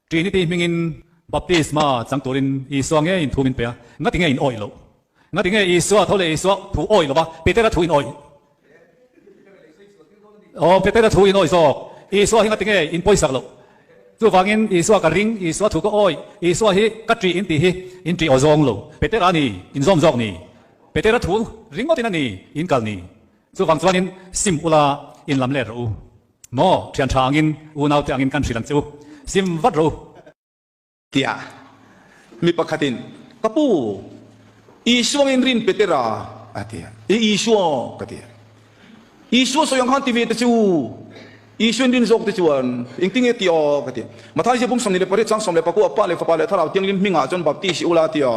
Trinity hmingin baptisma chang turin Isua ngeiin thu min pe a, ngati nge in awih loh? Ngati nge Isua tho leh Isua thu awih lova Petera thu in awih? Aw, Petera thu in awih zawk. Isua hi ngati nge in pawisak loh? Chuvangin Isua ka ring, Isua thu ka awih, Isua hi ka ṭih in tih hi in ṭih aw zawng lo. Petera a ni, in zawm zawk ni. Petera thu ringawtin a ni, in kal ni. Chuvang chuanin sim ula in lam let rawh u. Maw, thian tha angin, unaute angin kan hrilh ang che u. Sim vat rawh u. Tia mi pakhatin, Ka pu, Isua ngin rin Petera? a ti a. I Isua, ka ti a. Isua sawi ang khan ti ve te chu, Isua in rin zawk te chuan engtin nge ti aw? ka ti a. Matthai zia bung 28 chang 19 Pa leh Fapa leh Thlarau Thianghlim hmingah chuan baptis i ula a ti a.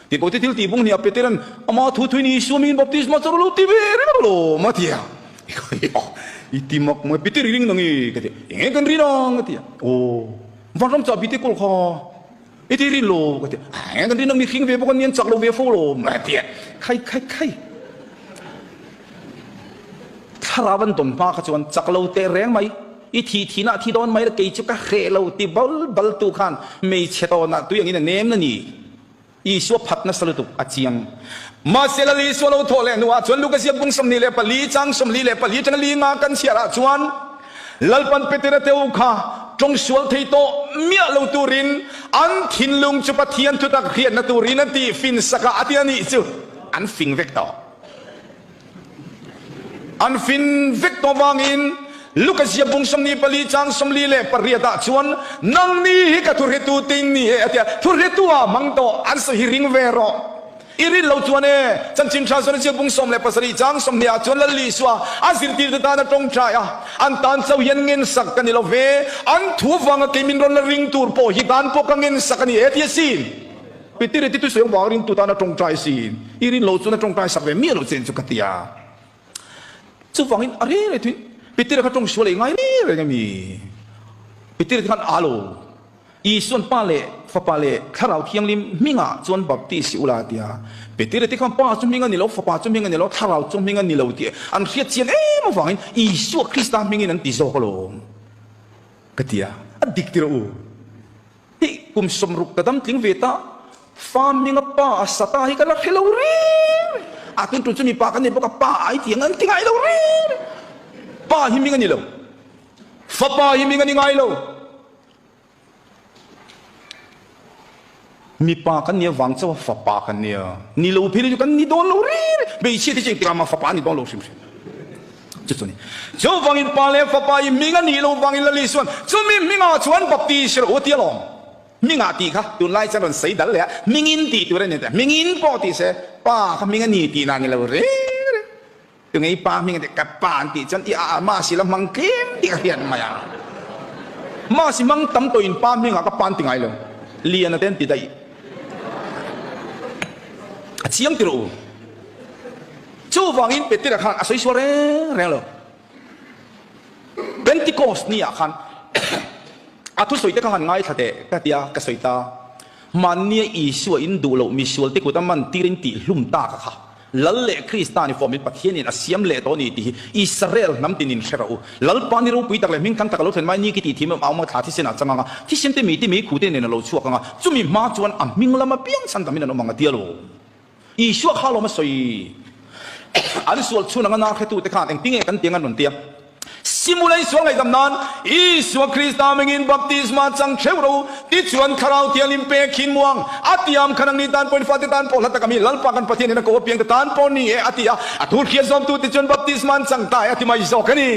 Tikote thil tih bung hniah Peteran ama thu thuin Isua mingin baptisma chu lo ti ve reng a lawm a ti a. I ti mak mai Peter i ring nang i ka ti a. Enge kan rin ang a ti a. Aw vanram chahbi te kawl kha i ti rin lo ka ti a. Enge kan rin ang mihring ve bawk an nian chak lo ve fo lawm a ti a. Khai khai khai. Thlarau an dawn hma kha chuan chak lo teh reng mai. I thih thinah thi dawn mai la kei chu ka hreh lo ti bal bal tu khan hmeichhe tawnah tui angin a nem na ni. Isua phat nasa lutuk a chiang. Mahse Lal Isua lo thawh leh hnuah chuan Luka ziak bung 24 chang 44 atanga li nga kan chhiar ah chuan Lalpan Petera te u kha tawng sual thei tawh miah lo turin an thinlung chu Pathian thutak hriatna turin a tih fin sak a a ti a nih chu an fing vek tawh. An fin vek tawh vangin Luka zia bung 24 chang 48 ah chuan nangni hi ka thuhretu te in ni e a ti a, thuhretu ah hmang tawh an sawi hi ring ve rawh. I rin lo chuan e, chanchin tha chuan zia bung 17 chang 20 ah chuan Lal Isua a zirtirte tan a tawngtai a, an tan chauh hian ngensak ka ni lo ve, an thu vanga kei min rawn la ring tur pawh hi tan pawh ka ngensak a ni e ti a sin. Peter ti tu sawi vang ringtu tan a tawngtai si, i rin lo chuan a tawngtai sak ve miah lo chen chu ka ti a. Chuvangin a reng reng thuin Peter kha tawng sual ei ngai reng reng a mi. Peter ti khan a lo. Isuan Pa leh Fapa leh Thlarau Thianghlim hmingah chuan baptis i ula a ti a. Peter ti khan Pa chu hming a ni lo, Fapa chu hming a ni lo, Thlarau chu hming a ni lo tih an hriat chian em avangin Isua Krista hmingin an ti zawk alawm ka ti a. A dik tirh u. Hi kum 60 ka dam tling ve ta, fa hminga pa a sa ta hi ka la hre lo reng reng. A tun tul chu mipa kan ni bawk a, pa ai tiang an ti ngai lo reng reng. Pa hi hming a ni lo, fapa hi hming a ni ngai lo. Mipa kan nia vang chauh a fapa kan nia, ni lo phei chu kan ni dawn lo reng reng. Hmeichhia te chu engtikah mah fapa a ni dawn lo hrim hrim. Chu chu a ni. Chuvangin Pa leh Fapa i hming a nih loh vangin Lal Isuan chumi hmingah chuan baptis rawh u a ti alawm. Hmingah tih kha tunlai chuan rawn sawi dal leh a, hmingin tih tur a ni ta. Hmingin pawh ti se Pa kha hming a ni tih na ni lo reng reng. Tunge i pa hming a tih ka pa an tih chuan i a a mahse la hmang tlem tih ka hriat mai a. Mahse hmang tam tawhin pa hmingah ka pa an ti ngai lo. Liana te an ti daih. A chiang ti rawh u. Chuvangin Petera khan a sawi sual reng reng lo. Pentecost ni ah khan a thusawi te kha han ngaithla teh ka tia ka sawi ta. Mahnia Isua in duh loh misual te kut a man tir in tih hlum ta ka kha. Lal leh Krista ni fawmin Pathian in a siam leh tawh ni tih hi Israel hnam tin in hre rawh u. Lalpa ni ropui tak leh hming thang tak a lo thlen mai ni khi tih thim a awm a thla thisen ah chang ang a, thisen te mi te mei khu te nen a lo chhuak ang a, chumi hma chuan a hming lama piang chhan tam in an awm ang a tia lo. Isua kha lawm a sawi. An sual chhun anga nâ hretute khan engtinge kan tiang an rawn ti a? Simulei sual ngaihdam nan Isua Krista hmingin baptisma chang theuh ro tichuan Thlarau Thianghlim pek hin muang a tiam khan ang ni tan pawhin fate tan pawh hla tak a mi Lalpa kan Pathian in a ko apiang te tan pawh ni e a ti a, a thu hriat zawmtute chuan baptisma an chang ta e a ti mai zawk a ni.